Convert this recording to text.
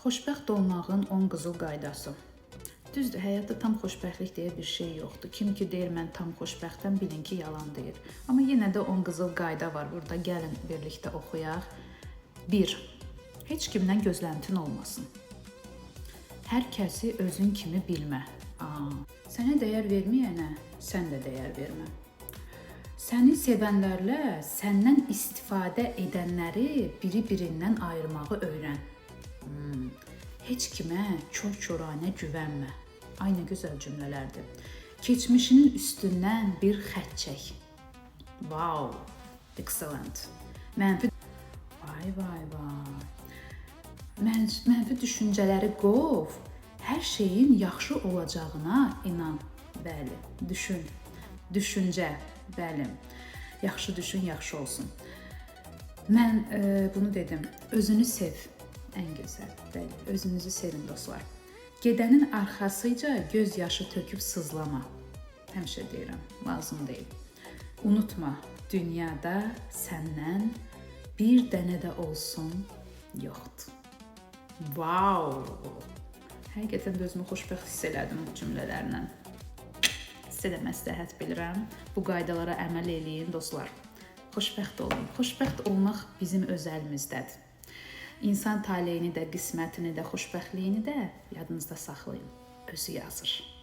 Xoşbəxt olmağın 10 qızıl qaydası. Düzdür, həyatda tam xoşbəxtlik deyə bir şey yoxdur. Kim ki deyir mən tam xoşbəxtəm, bilin ki, yalan deyir. Amma yenə də 10 qızıl qayda var. Burada gəlin birlikdə oxuyaq. 1. Heç kimdən gözləntin olmasın. Hər kəsi özün kimi bilmə. Aa, sənə dəyər verməyənə sən də dəyər vermə. Səni sevənlərlə səndən istifadə edənləri biri-birindən ayırmağı öyrən. Heç kimə kor-koranə güvənmə. Ay nə gözəl cümlələrdir. Keçmişinin üstündən bir xətt çək. Wow, excellent. Mənfi Vay vay vay. Mənfi düşüncələri qov. Hər şeyin yaxşı olacağına inan. Bəli, düşün. Düşüncə, bəli. Yaxşı düşün, yaxşı olsun. Mən bunu dedim. Özünü sev. Ən gözəl. Bəli, özünüzü sevin dostlar. Gedənin arxasıca göz yaşı töküb sızlama. Həmişə deyirəm, lazım deyil. Unutma, dünyada səndən bir dənə də olsun yoxdur. Wow! Həqiqətən də özümü xoşbəxt hiss elədim bu cümlələrlə. Sizə də məsləhət bilirəm. Bu qaydalara əməl eləyin dostlar. Xoşbəxt olun. Xoşbəxt olmaq bizim öz əlimizdədir. İnsan taleyini də, qismətini də, xoşbəxtliyini də yadınızda saxlayın. Özü yazır.